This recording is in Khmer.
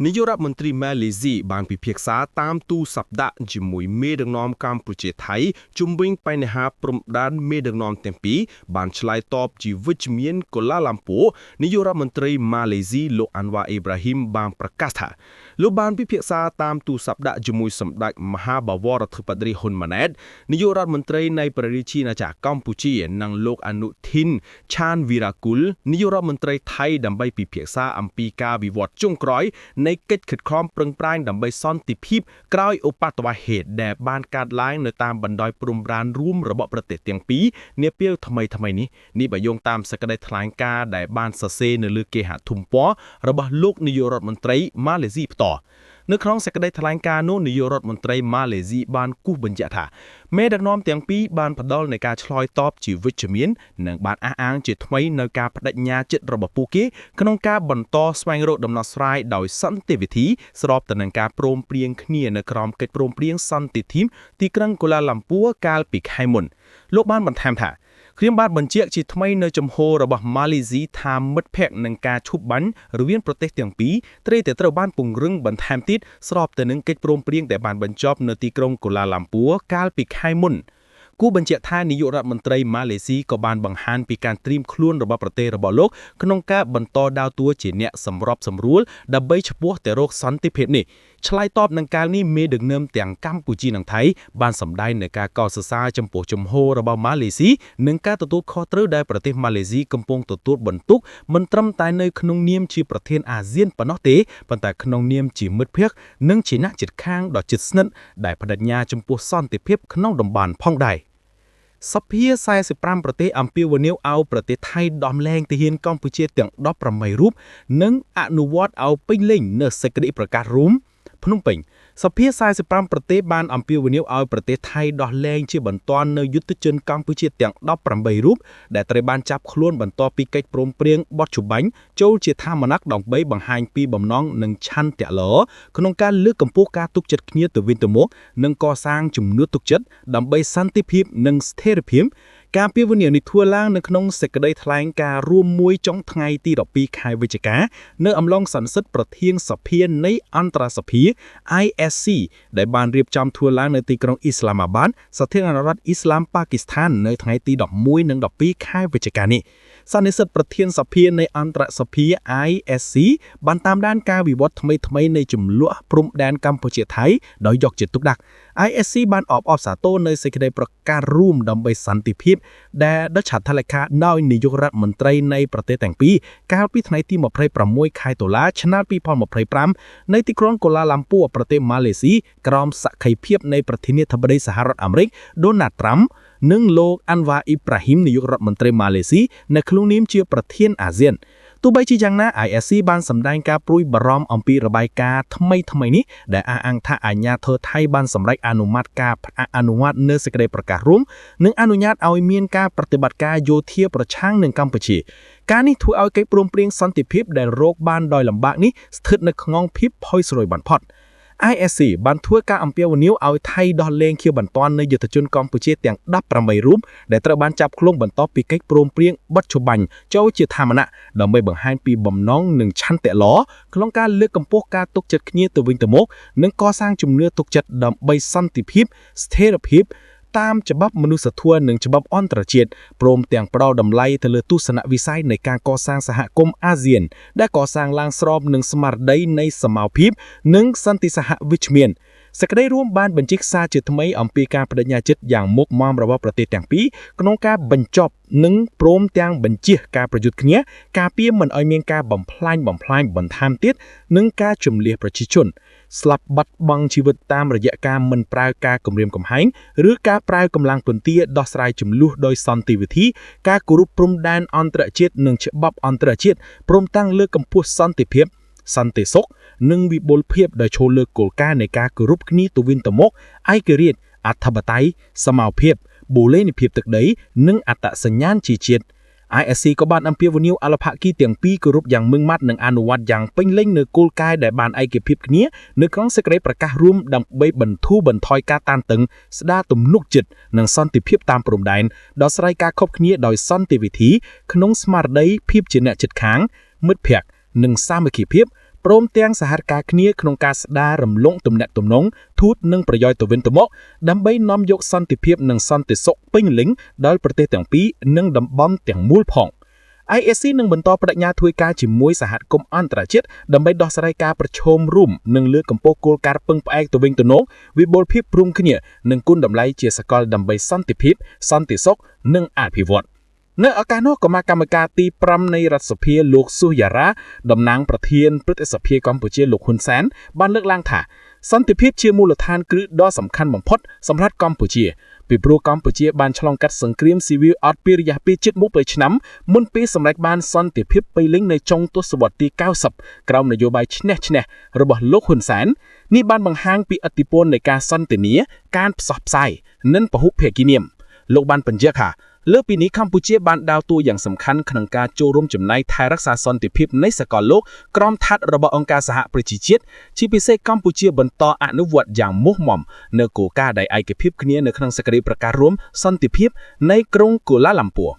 នាយករដ្ឋមន្ត្រីម៉ាឡេស៊ីបានពិភាក្សាតាមទូរស័ព្ទដាក់ជាមួយមេដឹកនាំកម្ពុជាថៃជុំវិញបញ្ហាព្រំដែនមេដឹកនាំទាំងពីរបានឆ្លើយតបជាវិជ្ជមានកូឡាឡាំពួរនាយករដ្ឋមន្ត្រីម៉ាឡេស៊ីលោកអាន់វ៉ាអ៊ីប្រាហ៊ីមបានប្រកាសថាលោកបានពិភាក្សាតាមទូរស័ព្ទដាក់ជាមួយសម្ដេចមហាបវរធិបតីហ៊ុនម៉ាណែតនាយករដ្ឋមន្ត្រីនៃព្រះរាជាណាចក្រកម្ពុជានិងលោកអនុធីនឆានវីរ៉ាគុលនាយករដ្ឋមន្ត្រីថៃដើម្បីពិភាក្សាអំពីការវិវត្តចុងក្រោយនៃកិច្ចខិតខំប្រឹងប្រែងដើម្បីសន្តិភាពក្រោយឧបទ្ទវហេតុដែលបានកើតឡើងនៅតាមបណ្ដោយព្រំដែនរួមរបស់ប្រទេសទាំងពីរនាពេលថ្មីៗនេះនេះបើយោងតាមសេចក្តីថ្លែងការណ៍ដែលបានសរសេរនៅលើគេហទំព័ររបស់លោកនាយករដ្ឋមន្ត្រីម៉ាឡេស៊ីផ្ទាល់នៅក្នុងសេចក្តីថ្លែងការណ៍នោះនាយករដ្ឋមន្ត្រីម៉ាឡេស៊ីបានគូសបញ្ជាក់ថាមេដឹកនាំទាំងពីរបានផ្ដល់នៃការឆ្លើយតបជាវិជ្ជមាននិងបានអះអាងជាថ្មីនៅការបដិញ្ញាចិត្តរបស់ពួកគេក្នុងការបន្តស្វែងរកដំណោះស្រាយដោយសន្តិវិធីស្របទៅនឹងការព្រមព្រៀងគ្នានៅក្រោមកិច្ចព្រមព្រៀងសន្តិភាពទីក្រុងកូឡាឡាំពួរកាលពីខែមុនលោកបានបន្ថែមថាខ្ញុំបាទបញ្ជាក់ជាថ្មីនៅចំហរបស់ម៉ាឡេស៊ីថាមិត្តភ័ក្តិនឹងការឈប់បាញ់រវាងប្រទេសទាំងពីរត្រូវតែត្រូវបានពង្រឹងបន្ថែមទៀតស្របទៅនឹងកិច្ចព្រមព្រៀងដែលបានបញ្ចប់នៅទីក្រុងកូឡាឡាំពួរកាលពីខែមុនគួរបញ្ជាក់ថានាយករដ្ឋមន្ត្រីម៉ាឡេស៊ីក៏បានបង្ហាញពីការត្រៀមខ្លួនរបស់ប្រទេសរបស់លោកក្នុងការបន្តដើរតួជាអ្នកសម្របសម្រួលដើម្បីឆ្ពោះទៅរកសន្តិភាពនេះឆ្លើយតបនឹងការនេះមេដឹកនាំទាំងកម្ពុជានិងថៃបានសម្ដែងនូវការកោតសរសើរចំពោះជំហររបស់ម៉ាឡេស៊ីនិងការទទួលខុសត្រូវដែលប្រទេសម៉ាឡេស៊ីកំពុងទទួលបន្ទុកមិនត្រឹមតែនៅក្នុងនាមជាប្រធានអាស៊ានប៉ុណ្ណោះទេប៉ុន្តែក្នុងនាមជាមិត្តភក្តិនិងជាអ្នកជិតខាងដ៏ជិតស្និទ្ធដែលបដិញ្ញាចំពោះសន្តិភាពក្នុងតំបន់ផងដែរសភា45ប្រទេសអំពាវនាវឲ្យប្រទេសថៃដោះលែងទាហានកម្ពុជាទាំង18រូបនិងអនុវត្តឲ្យពេញលេញនូវសេចក្តីប្រកាសរួមភ្នំពេញសភា45ប្រទេសបានអំពាវនាវឲ្យប្រទេសថៃដោះលែងជាបន្ទាន់នូវយុទ្ធជនកម្ពុជាទាំង18រូបដែលត្រូវបានចាប់ខ្លួនបន្ទាប់ពីកិច្ចព្រមព្រៀងបទច្បាញ់ចូលជាធម្មតាដើម្បីបង្ហាញពីបំណងនិងឆន្ទៈល្អក្នុងការលើកកម្ពស់ការទុកចិត្តគ្នាទៅវិញទៅមកនិងកសាងជំនឿទុកចិត្តដើម្បីសន្តិភាពនិងស្ថិរភាពការពាវនាវនេះធ្វើឡើងនៅក្នុងសេចក្តីថ្លែងការណ៍រួមមួយចុងថ្ងៃទី12ខែវិច្ឆិកានៅអំឡុងសន្និសីទប្រធានសភានៃអន្តរសភា ISC ដែលបានរៀបចំធ្វើឡើងនៅទីក្រុងអ៊ីស្លាម៉ាបាតសាធារណរដ្ឋអ៊ីស្លាមប៉ាគីស្ថាននៅថ្ងៃទី11និង12ខែវិច្ឆិកានេះសន្និសីទប្រធានសភានៃអន្តរសភា ISC បានតាមដានការវិវត្តថ្មីៗនៃជម្លោះព្រំដែនកម្ពុជាថៃដោយយកចិត្តទុកដាក់ ISC បានអបអរសាទរនៅសេចក្តីប្រកាសរួមដើម្បីសន្តិភាពដែលដុតឆាតលេខាដោយនាយករដ្ឋមន្ត្រីនៃប្រទេសទាំងពីរកាលពីថ្ងៃទី26ខែតុលាឆ្នាំ2025នៅទីក្រុងកូឡាឡាំពួរប្រទេសម៉ាឡេស៊ីក្រោមសក្ខីភាពនៃប្រធានាធិបតីសហរដ្ឋអាមេរិកដូណាល់ត្រាំនិងលោកអាន់វ៉ាអ៊ីប្រាហ៊ីមនាយករដ្ឋមន្ត្រីម៉ាឡេស៊ីនៅក្នុងនាមជាប្រធានអាស៊ានទោះបីជាយ៉ាងណា ISC បានសម្ដែងការព្រួយបារម្ភអំពីរបាយការណ៍ថ្មីថ្មីនេះដែលអះអាងថាអាជ្ញាធរថៃបានសម្រេចអនុម័តការអនុវត្តនូវសេចក្តីប្រកាសរួមនិងអនុញ្ញាតឲ្យមានការប្រតិបត្តិការយោធាប្រឆាំងនឹងកម្ពុជាការនេះធ្វើឲ្យកិច្ចព្រមព្រៀងសន្តិភាពដែលរកបានដោយលំបាកនេះស្ថិតនៅក្នុងភាពផុយស្រួយបំផុត ISC បានធ្វើការអំពាវនាវឲ្យថៃដោះលែងជាបន្ទាន់នូវយុទ្ធជនកម្ពុជាទាំង18រូបដែលត្រូវបានចាប់ខ្លួនបន្ទាប់ពីកិច្ចព្រមព្រៀងបិទច្បាញ់ចូលជាធម្មតាដើម្បីបង្ហាញពីបំណងនិងឆន្ទៈល្អក្នុងការលើកកម្ពស់ការទុកចិត្តគ្នាទៅវិញទៅមកនិងកសាងជំនឿទុកចិត្តដើម្បីសន្តិភាពស្ថិរភាពតាមច្បាប់មនុស្សធម៌និងច្បាប់អន្តរជាតិព្រមទាំងផ្ដល់តម្លៃទៅលើទស្សនវិស័យនៃការកសាងសហគមន៍អាស៊ានដែលកសាងឡើងស្របនឹងស្មារតីនៃសមភាពនិងសន្តិសហវិជ្ជមានសេចក្តីរួមបានបញ្ជាក់សារជាថ្មីអំពីការបដិញ្ញាចិត្តយ៉ាងមុតមមរបស់ប្រទេសទាំងពីរក្នុងការបញ្ចប់និងព្រមទាំងបញ្ជៀសការប្រយុទ្ធគ្នាការពារមិនឲ្យមានការបំផ្លាញបំផ្លាញបន្ថែមទៀតនិងការជំលះប្រជាជនស្លាប់បាត់បង់ជីវិតតាមរយៈការមិនប្រើការគំរាមកំហែងឬការប្រើកម្លាំងពន្ទាដោះស្រាយចំនួនដោយសន្តិវិធីការគោរពព្រំដែនអន្តរជាតិនិងច្បាប់អន្តរជាតិព្រមទាំងលើកកម្ពស់សន្តិភាពសន្តិសុខនិងវិបុលភាពដោយឈរលើគោលការណ៍នៃការគោរពគ្នាទៅវិញទៅមកឯករាជ្យអធិបតេយ្យសមភាពបូរណភាពទឹកដីនិងអត្តសញ្ញាណជាជាតិ ISC ក៏បានអំពាវនាវអលភាគីទាំងពីរគោរពយ៉ាងម៉ឺងម៉ាត់និងអនុវត្តយ៉ាងពេញលេញនូវគោលការណ៍ដែលបានឯកភាពគ្នានៅក្នុងសេចក្តីប្រកាសរួមដើម្បីបន្ធូរបន្ថយការតានតឹងស្ដារទំនុកចិត្តនិងសន្តិភាពតាមព្រំដែនដោះស្រាយការខុសគ្នាដោយសន្តិវិធីក្នុងស្មារតីភាពជាអ្នកជិតខាងមិត្តភក្តិនិងសាមគ្គីភាព ព្រមទាំងសហការគ្នាក្នុងការស្ដាររំលងទំនាក់ទំនងទូតនិងប្រយោជន៍ទៅវិញទៅមកដើម្បីនាំយកសន្តិភាពនិងសន្តិសុខពេញលេញដល់ប្រទេសទាំងពីរនិងតំបន់ទាំងមូលផង។ ISC នឹងបន្តបដិញ្ញាធ្វើការជាមួយសហគមន៍អន្តរជាតិដើម្បីដោះស្រាយការប្រឈមរួមនិងលើកកម្ពស់គោលការណ៍ពឹងផ្អែកទៅវិញទៅមកវិបុលភាពរួមគ្នានិងគុណតម្លៃជាសកលដើម្បីសន្តិភាពសន្តិសុខនិងអភិវឌ្ឍន៍នៅឱកាសនោះគណៈកម្មការទី5នៃរដ្ឋសភាលោកសុយ៉ារ៉ាតំណាងប្រធានព្រឹទ្ធសភាកម្ពុជាលោកហ៊ុនសែនបានលើកឡើងថាសន្តិភាពជាមូលដ្ឋានគ្រឹះដ៏សំខាន់បំផុតសម្រាប់កម្ពុជាពីព្រោះកម្ពុជាបានឆ្លងកាត់សង្គ្រាមស៊ីវិលអត់ពីរយៈពេលជិត20ឆ្នាំមុនពេលសម្រេចបានសន្តិភាពពេញលេញនៅចុងទសវត្សរ៍ទី90ក្រោមនយោបាយឈ្នះឈ្នះរបស់លោកហ៊ុនសែននេះបានបង្ហាញពីឥទ្ធិពលនៃការសន្ទនាការផ្សះផ្សាយនិងពហុភាគីនាមលោកបានបញ្ជាក់ថាលើពីនេះកម្ពុជាបានដើរតួយ៉ាងសំខាន់ក្នុងការចូលរួមចំណែកថែរក្សាសន្តិភាពនៃសកលលោកក្រោមឋានរបស់អង្គការសហប្រជាជាតិជាពិសេសកម្ពុជាបន្តអនុវត្តយ៉ាងមោះមុំនៅគោលការណ៍ដែលឯកភាពគ្នានៅក្នុងសេចក្តីប្រកាសរួមសន្តិភាពនៃក្រុងកូឡាឡាំពួរ។